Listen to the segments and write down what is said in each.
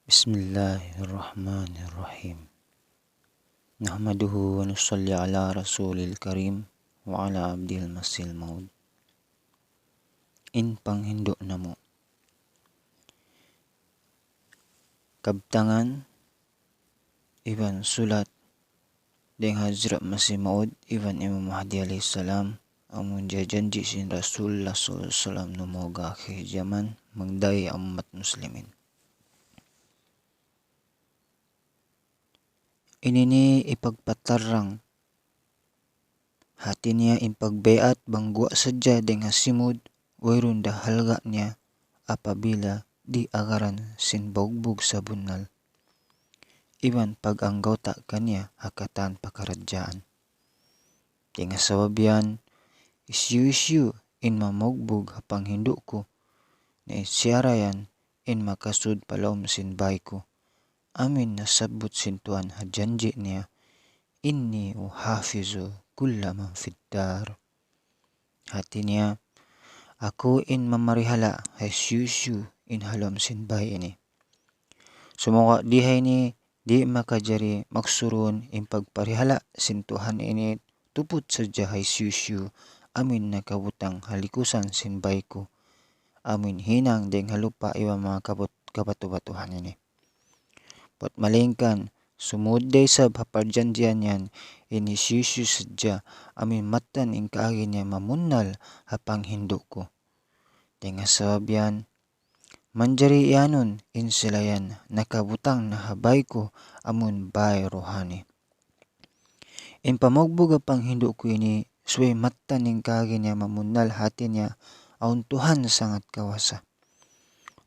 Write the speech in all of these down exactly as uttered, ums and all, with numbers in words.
بسم الله الرحمن الرحيم. نحمده ونصلي على رسوله الكريم وعلى عبده المسيح الموعود. In panghindu' namu'. Kabtangan iban sulat dayn ha Hazrat Masih Maud iban Imam Mahdi alayhi salam, amun jajanji' sin Rasulullah sallallahu alayhi wasallam numuga akhir jaman, magdayng ha ummat muslimin. Ini ini ipagpatarrang. Hati niya in pagbay'at bang guwa' sadja dayn ha simud, wayruun da halga' niya apabila di' agaran sin bugbug sabunnal iban pag-anggawta' kaniya ha katan pakaradjaan. Dayn ha sabab yan, hisiyu-siyu in mamugbug ha panghindu' ku, na siya ra yan in makasud pa lawm sin bay ku. Amu in nasabbut sin Tuhan ha janji' niya, إني أحافظ كل من في الدار. Hati niya, aku in mamarihala' ha hisiyu-siyu in ha lawm sin bay ini. Sumagawa' di ha ini, di' makajari maksurun in pagparihala' sin Tuhan ini tuput sadja ha hisiyu-siyu amu in nakabutang ha likusan sin bay ku, amu in hinang dayn ha lupa' iban manga kabut-, kabatu-batuhan ini. Bat malaingkan, sumud da isab ha parjanjian yan, in hisiyu-siyu sadja amu in mattan in kaagi niya mamunnal ha panghindu' ku. Dayn ha sabab yan, manjari iyanun in sila yan nakabutang na ha bay ku amun bay ruhani. In pamugbug ha panghindu' ku ini, subay mattan in kaagi niya mamunnal, hati niya awn Tuhan sangat kawasa.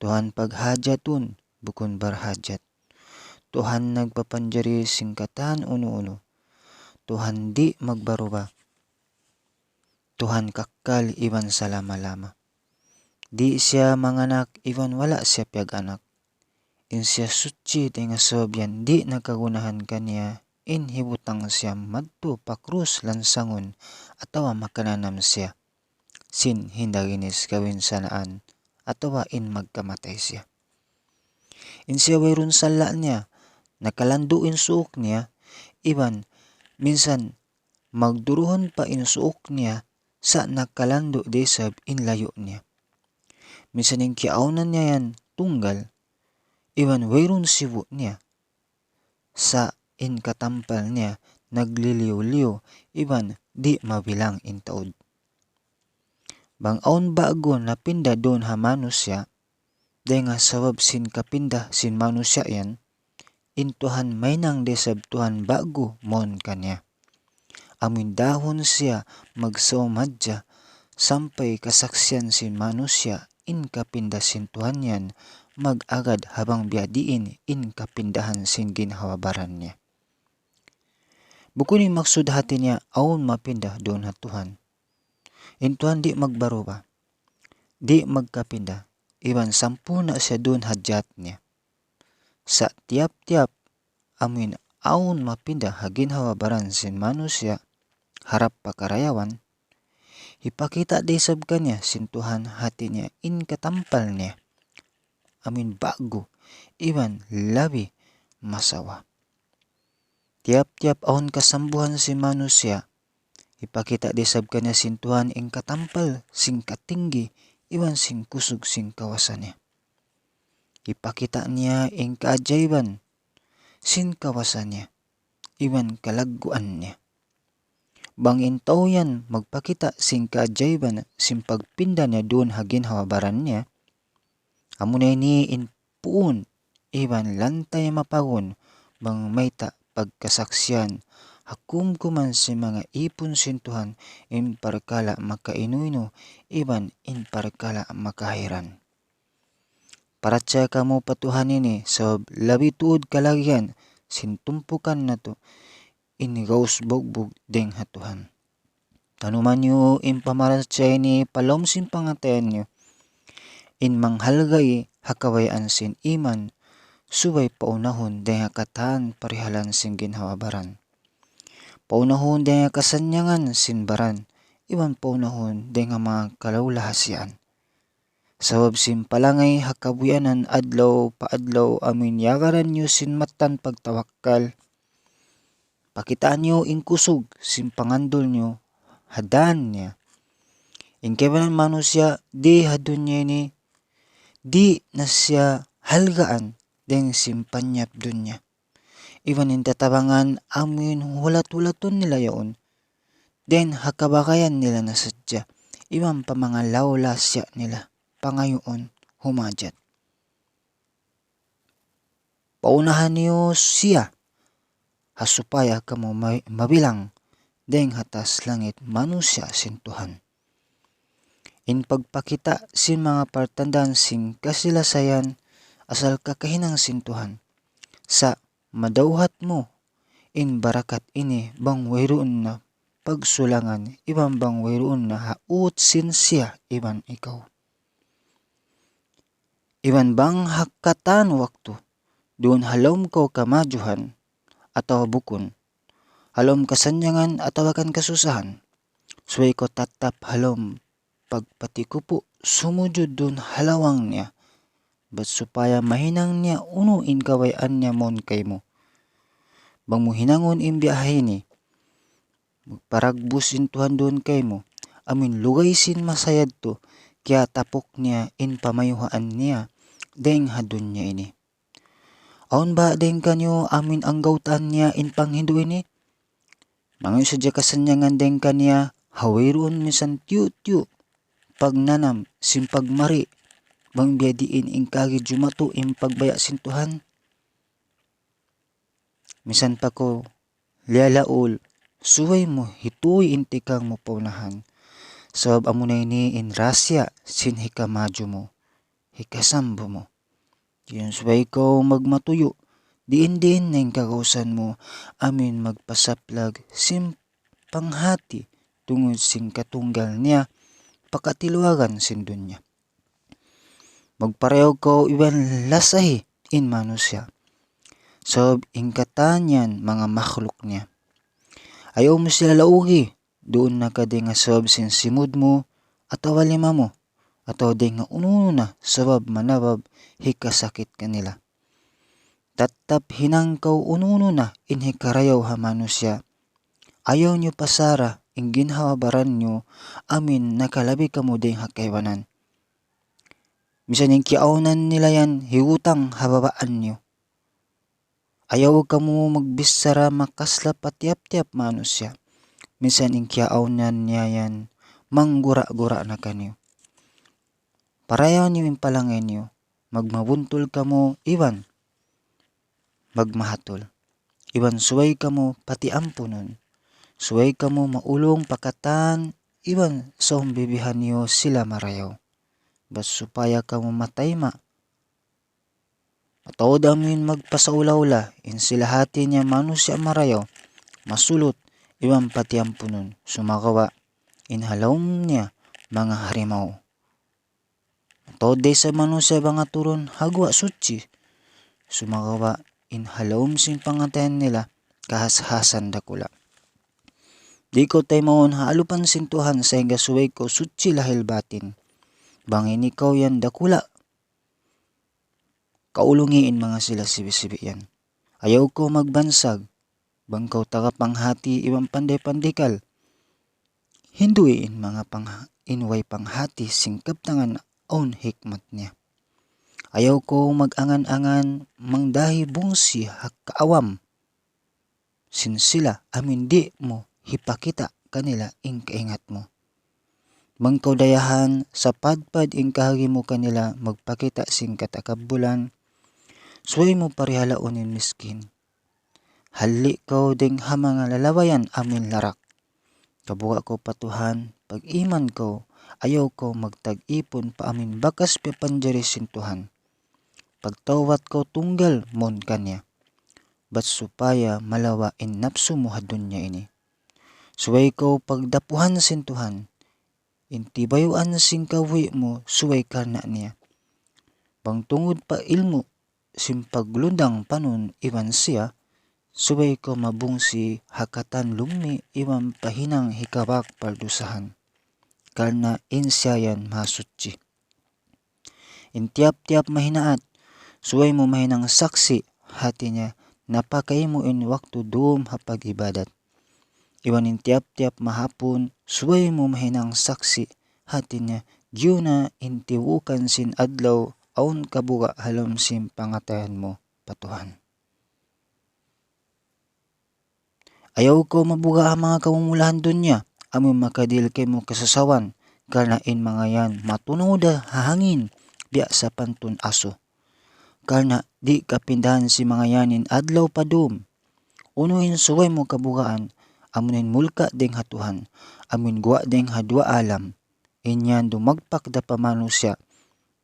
Tuhan paghajatun, bukun barhajat. Tuhan nagpapanjari sin katan unu-unu. Tuhan di' magbaruba. Tuhan kakkal iban salama-lama. Di' siya manganak iban wala' siya piyag-anak. In siya suchi dayn ha sabab yan di' na kagunahan kaniya in hibutang siya madtu pa krus lansangun atawa makananam siya sin hinda ginis kabinsanaan atawa in magkamatay siya. In siya wayruun sala' niya, nakalandu' in suuk niya, iban minsan magduruhun pa in suuk niya, sa' nakalandu' da isab in layu' niya. Minsan in kiyaawnan niya yan tunggal, iban wayruun sibu' niya, sa' in katampal niya nagliliyu-liyu, iban di' mabilang in taud. Bang awn ba'gu napinda duun ha manusiya', dayn ha sabab sin kapinda sin manusiya' yan, in Tuhan mahinang da isab Tuhan ba'gu mawn kaniya. Amu in dahun siya magsawm hadja sampay kasaksian sin manusiya' in kapinda sin Tuhan yan, mag-agad ha bang biyadiin in kapindahan sin ginhawa-baran niya. Bukun in maksud hati niya awn mapinda duun ha Tuhan. In Tuhan di' magbaruba, di' magkapinda, iban sampurna' siya duun ha jat niya. Sa' tiyap-tiyap amu in awn mapinda ha ginhawa-baran sin manusiya' harap pa karayawan, hipakita' da isab kaniya sin Tuhan hati niya in katampal niya, amu in ba'gu, iban labi masawa. Tiyap-tiyap awn kasambuhan sin manusiya', hipakita' da isab kaniya sin Tuhan in katampal sin katinggi iban sin kusug sin kawasa niya. Hipakita' niya in kaajaiban sin kawasa niya iban kalagguan niya. Bang in tau yan magpakita' sin kaajaiban sin pagpinda niya duun ha ginhawa-baran niya, amuna ini in puun iban lantay mapagun bang mayta' pagkasaksian ha kumkuman sin manga ipun sin Tuhan in parkala' makainu-inu iban in parkala' makahairan. Parachaya kamu pa Tuhan ini, sabab labi tuud kalagihan sin tumpukan natu' in gaus bugbug dayng ha Tuhan. Tanuman niyu in pamarachaya ini pa lawm sin pangatayan niyu. In manghalgai ha kabayaan sin iman, subay paunahun dayng ha katan parihalan sin ginhawa-baran. Paunahun dayng ha kasannyangan sin baran, iban paunahun dayng ha manga kalaulahasiyaan. Sabab sin palangay ha kabuhianan adlaw pa adlaw amuin yagaran niyu sin mattan pagtawakkal. Pakitaan niyu in kusug sin pangandul niyu ha dan niya. In kaibanan manusiya' di ha dunya ini, di' na siya halgaan dayn sin panyap dunya. Iban in tatabangan amuin hulat-hulatun nila yaun. Dayn ha kabagayan nila na sadja. Iban pa manga lawlasiya' nila. Pangayuun humajat. Paunahan niyu siya. Ha supaya kamu ma-, mabilang dayn ha taas langit manusiya' sin Tuhan. In pagpakita' sin manga partandaan sin kasilasayan asal kakahinang sin Tuhan. Sa' madawhat mu in barakat ini bang wayruun na pagsulangan iban bang wayruun na ha ut sin siya iban ikaw. Iban bang ha katan waktu duun ha lawm kaw kamajuhan atawa bukun, ha lawm kasannyangan atawa kan kasusahan, subay kaw tattap ha lawm pagpatikupu' sumujud duun ha lawang niya, bat supaya mahinang niya unu in kabayaan niya mawn kaymu. Bang mu hinangun in biya' ha ini, magparagbus in Tuhan duun kaymu, amuin lugay sin masa yadtu, kiyatapuk niya in pamayuhaan niya dayn ha dunya ini. Awn ba dayn kaniyu amuin anggawtaan niya in panghindu' ini? Mangayu' sadja kasannyangan dayn kaniya, ha wayruun minsan tiyu'-tiyu' pagnanam sin pagmari, bang biyadiin in kaagi jumatu in pagbaya' sin Tuhan. Minsan pa kaw liyalaul, subay mu hituy in tikang mu pa unahan. Sabab amuna ini in rahasiya sin hikamaju mu, hikasambu mu. Yan subay kaw magmatuyu', diin-diin na in kagausan mu, amuin magpasaplag sin panghati tungud sin katunggal niya, pakatiluagan sin dunya. Magparayaw kaw iban lasahi in manusiya'. Sabab in katan yan manga makhluk niya. Ayaw mu sila laugi, duun na ka dayn ha sabab sin simud mu, atawa lima mu, atawa dayn ha unu-unu na sabab manabab hikasakit kanila. Tattap hinang kaw unu-unu na in hikarayaw ha manusiya'. Ayaw niyu pasara in ginhawa-baran niyu amuin nakalabi kamu dayn ha kaibanan. Misan in kiyaawnan nila yan hiyutang ha babaan niyu. Ayaw kamu magbichara makasla pa tiyap-tiyap manusiya'. Misan in kiyaawnan niya yan manggura-gura na kaniyu. Parayaw niyu in palangay niyu, magmabuntul kamu iban magmahatul. Iban subay kamu patiampunun. Subay kamu maulung pa katan iban sa umbibihan niyu sila marayaw. Bat supaya kamu matayma'. Mataud amuin magpasaula-ula, in sila hati niya manusiya' marayaw, masulut, iban patiampunun, sumagawa' in ha lawm niya manga harimaw. Mataud da isab manusiya' bang aturun ha guwa' suchi, sumagawa' in ha lawm sin pangatayan nila kahas-hasan dakula'. Di' kaw taymaun ha alupan sin Tuhan sahingga subay kaw suchi lahil batin. Bang in ikaw yan dakula', kaulungi in manga sila sibi'-sibi' yan. Ayaw kaw magbansag, bang kaw taga panghati iban panday pandikal. Hindui in manga pangha-, in way panghati sin kabtangan awn hikmat niya. Ayaw kaw mag-angan-angan mangdahi bungsi ha kaawam sin sila amuin di' mu hipakita' kanila in kaingat mu. Bang kaw dayahan, sapadpad in kahagi mu kanila magpakita' sin katakabbulan, subay mu parihalaun in miskin. Halli' kaw dayn ha manga lalabayan amuin larak. Kabuga' kaw pa Tuhan, pag-iman kaw, ayaw kaw magtag-ipun pa amuin bakas piyapanjari sin Tuhan. Pagtawbat kaw tunggal mawn kaniya. Bat supaya malawa' in napsu mu ha dunya ini. Subay kaw pagdapuhan sin Tuhan. In tibayuan sin kabuhi' mu subay karna' niya. Bang tungud pa ilmu' sin paglundang panun iban siya, subay kaw mabungsi ha katan lummi' iban pa hinang hikabak pardusahan. Karna' in siya yan mahasuchi. In tiyap-tiyap mahinaat, subay mu mahinang saksi', hati niya, napakay mu in waktu dum ha pag-ibadat. Iban in tiyap-tiyap mahapun, subay mu mahinang saksi', hati niya, giyu na in tibukan sin adlaw, awn kabuga' ha lawm sin pangatayan mu pa Tuhan. Ayaw kaw mabuga' ha manga kamumulahan dunya, amu in makadihil kaymu kasasawan, karna' in manga yan matunaw da ha hangin, biya' sapantun asu. Karna' di' kapindahan sin manga yan in adlaw pa dum. Unu in subay mu kabugaan, amu in mulka' dayng ha Tuhan, amu in guwa' dayng ha duwa alam. In yan dumagpak da pa manusiya',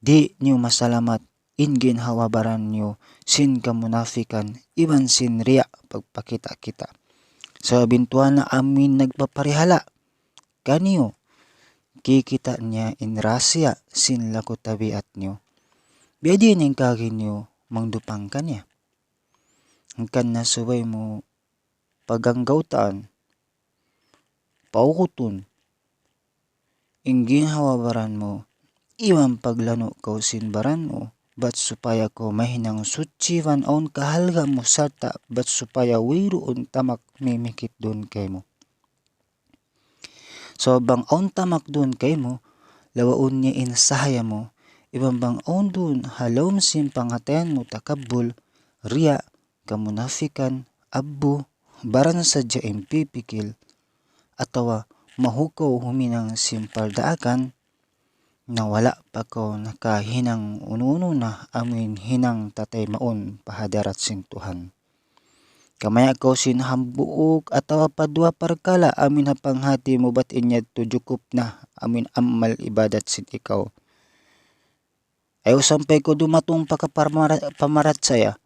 di' niyu masalamat in ginhawa-baran niyu sin kamunafikan iban sin riya' pagpakita'-kita'. Sabab in Tuhan amu in nagpaparihala' kaniyu, kikita' niya in rahasiya sin laku tabiat niyu. Biyadiin in kaagi niyu mangdupang kaniya. Hangkan na subay mu paganggawtaan, paukutun in ginhawa-baran mu, iban paglanu' kaw sin baran mu, bat supaya kaw mahinang suchi iban awn kahalga' mu sarta' bat supaya wayruun tamak mimikit duun kaymu. So bang awn tamak duun kaymu, lawaun niya in sahaya mu, iban bang awn duun ha lawm sin pangatayan mu takabbul, riya', kamunafikan, abbu, baran sadja in pipikil, atawa mahukaw huminang sin pardaakan, na wala' pa kaw nakahinang unu-unu na amu in hinang tataymaun pa hadarat sin Tuhan. Kamaya' kaw sin hambuuk atawa pa duwa parkala' amu in ha panghati mu bat in yadtu jukup na amu in amal ibadat sin ikaw. Ayaw sampay kaw dumatung pa kapamara-, pamarachaya,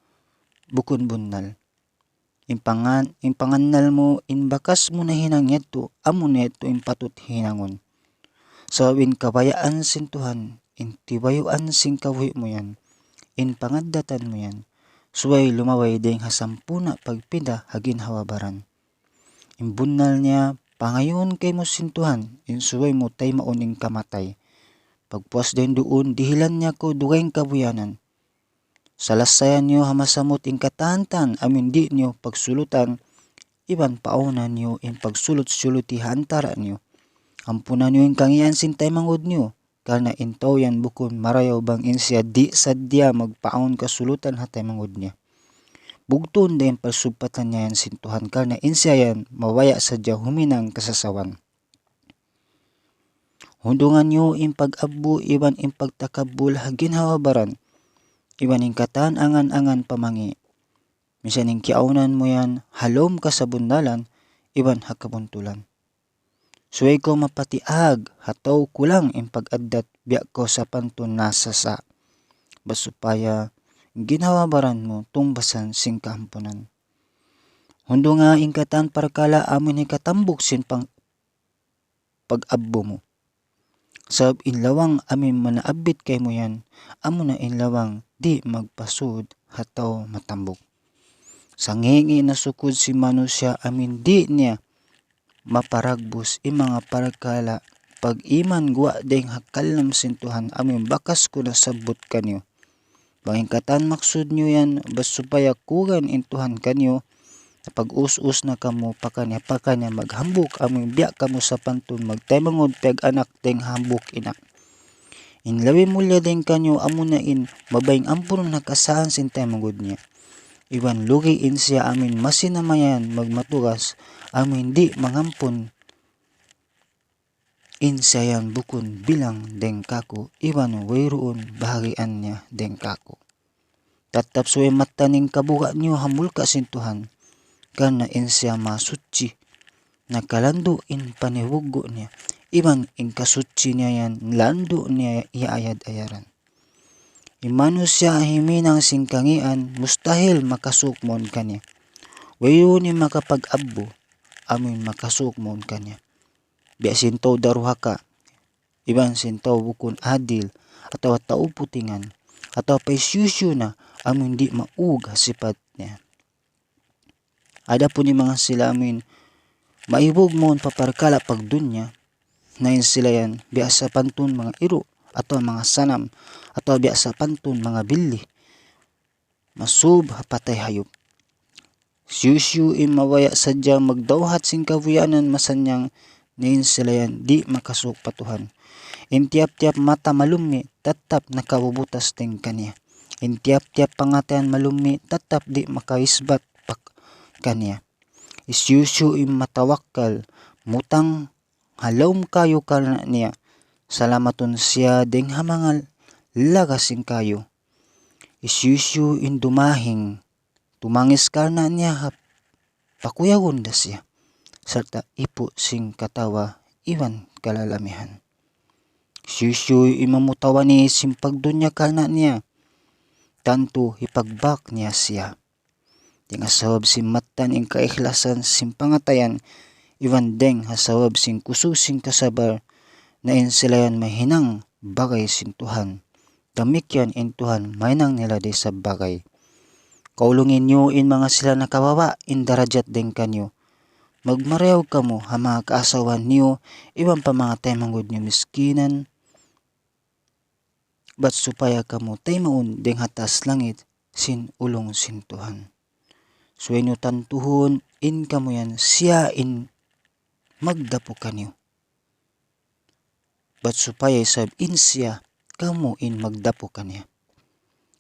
bukun bunnal. In pangan-, in pangannal mu, in bakas mu nahinang yadtu, amu na yadtu in patut hinangun. Sabab in kabayaan sin Tuhan, in tibayuan sin kabuhi' mu yan, in pangaddatan mu yan, subay lumabay dayng ha sampurna' pagpinda ha ginhawa-baran. In bunnal niya, pangayuun kaymu sin Tuhan, in subay mu taymaun in kamatay. Pagpuas dayn duun, dihilan niya kaw dugaing kabuyanan. Salasayan niyu ha masamut in katan-katan amu in di' niyu pagsulutan, iban paawnan niyu in pagsulut-suluti ha antara' niyu. Ampunan niyu in kangīan sin taymanghud niyu, karna' in tau yan bukun marayaw bang in siya di' sadja magpaawn kasulutan ha taymanghud niya. Bugtuun da in pagsugpatan niya yan sin Tuhan, karna' in siya yan mabaya' sadja huminang kasasawan. Hundungan niyu in pag-abbu iban in pagtakabbul ha ginhawa-baran, iban in katan angan-angan pamangi'. Misan in kiyaawnan mu yan ha lawm kasabunnalan iban ha kabuntulan. Subay kaw mapatiag ha tau kulang in pag-addat biya' kaw sapantun nasasa'. Bat supaya in ginhawa-baran mu tungbasan sin kaampunan. Hundunga in katan parkala' amu in hikatambuk sin pang-, pag-abbu mu. Sabab in lawang amu in manaabbit kaymu yan, amuna in lawang di' magpasud ha tau matambuk. Sangi'-ngi' na sukud sin manusiya' amu in di' niya maparagbus in manga parkala' pag-iman guwa' dayng ha kalam sin Tuhan amu in bakas ku nasabbut kaniyu. Bang in katan maksud niyu yan, bat supaya kugan in Tuhan kaniyu, pag-us-us na kamu pakaniya-pakaniya maghambuuk, amu in biya' kamu sapantun magtaymanghud piyag-anak dayng hambuuk ina'. In labi mulliya dayng kaniyu, amuna in mabayng ampunun ha kasaan sin taymanghud niya. Iban lugi' in siya amu in masi namayan magmatugas, amu in di' mangampun in siya yan bukun bilang dayng kāku', iban wayruun bahagian niya dayng kāku'. Tattap subay mattan in kabuga' niyu ha mulka' sin Tuhan, karna' in siya masuchi, nakalandu' in panibuggu' niya, iban in kasuchi niya yan landu' niya iyaayad-ayaran. In manusiya' himinang sin kangīan, mustahil makasuuk mawn kaniya. Wayruun in makapag-abbu, amu in makasuuk mawn kaniya. Biya' sin tau daruhaka, iban sin tau bukun adil, atawa tau putingan, atawa pa hisiyu-siyu na amu in di' maug ha sipat niya. Adapun in manga sila amu in maibug mawn pa parkala' pagdunya, na in sila yan biya' sapantun manga iru' atawa manga sanam, atawa biya' sapantun manga billi, masub ha patay hayup. Hisiyu-siyu in mabaya' sadja magdawhat sin kabuhianan masannyang, na in sila yan di' makasuuk pa Tuhan. In tiyap-tiyap mata malummi' tattap nakabubutas dayn kaniya. In tiyap-tiyap pangatayan malummi' tattap di' makaisbat pa kaniya. Hisiyu-siyu in matawakkal, mutang ha lawm kayu karna' niya, salamatun siya dayn ha manga laga sin kayu. Hisiyu-siyu in dumahing, tumangis karna' niya, ha pakuyagun da siya, sarta' ipu' sin katawa iban kalalamihan. Hisiyu-siyu in mamutawani sin pagdunya karna' niya, tantu hipagbak niya siya. Dayn ha sabab sin mattan in kaikhlasan sin pangatayan, iban dayn ha sabab sin kusug sin kasabar, na in sila yan mahinang bagay sin Tuhan. Damikkiyan in Tuhan mahinang nila da isab bagay. Kaulungi niyu in manga sila nakababa' in darajat dayn kaniyu. Magmarayaw kamu ha manga kaasawahan niyu, iban pa manga taymanghud niyu miskinan, bat supaya kamu taymaun dayn ha taas langit sin ulung sin Tuhan. Subay niyu tantuhun in kamu yan siya in magdapu kaniyu. Bat supaya isab in siya kamu in magdapu kaniya.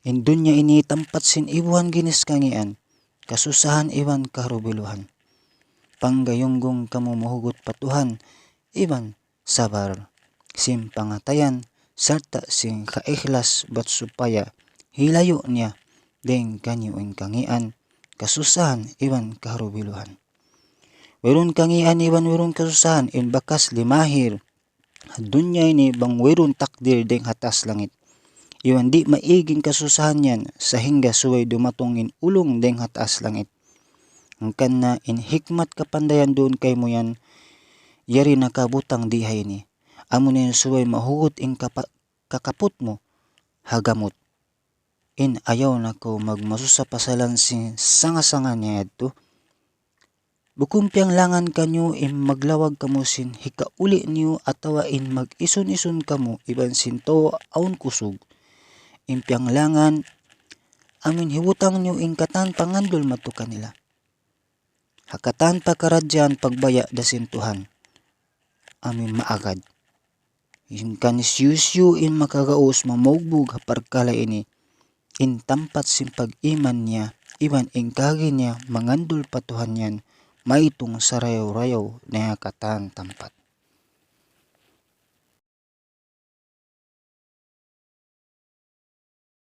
In dunya ini tampat sin ibuhan ginis kangīan, kasusahan iban kaharubiluhan. Panggayunggung kamu mahugut pa Tuhan, iban sabar, sin pangatayan, sarta' sin kaikhlas bat supaya hilayu' niya dayn kaniyu in kangīan, kasusahan iban kaharubiluhan. Wayruun kangīan iban wayruun kasusahan in bakas limahir ha dunya ini bang wayruun takdir dayn ha taas langit. Iban di' maig in kasusahan yan sahingga subay dumatung in ulung dayn ha taas langit. Hangkan na in hikmat kapandayan duun kaymu yan, yari nakabutang di ha ini. Amuna in subay mahugut in kapa-, kakaput mu ha gamut. In ayaw na kaw magmasusa pasalan sin sanga-sanga niya yadtu. Bukun piyanglangan kaniyu in maglawag kamu sin hikauli niyu atawa in mag-isun-isun kamu iban sin tau awn kusug. In piyanglangan, amuin hibutang niyu in katan pangandul madtu kanila. Ha katan pakaradjaan pagbaya' da sin Tuhan, amuin maagad. Hangkan hisiyu-siyu in makagaus mamugbug ha parkala' ini, in tampat sin pag-iman niya, iban in kaagi niya mangandul pa Tuhan yan, maitung sarayaw-rayaw na ha katan tampat.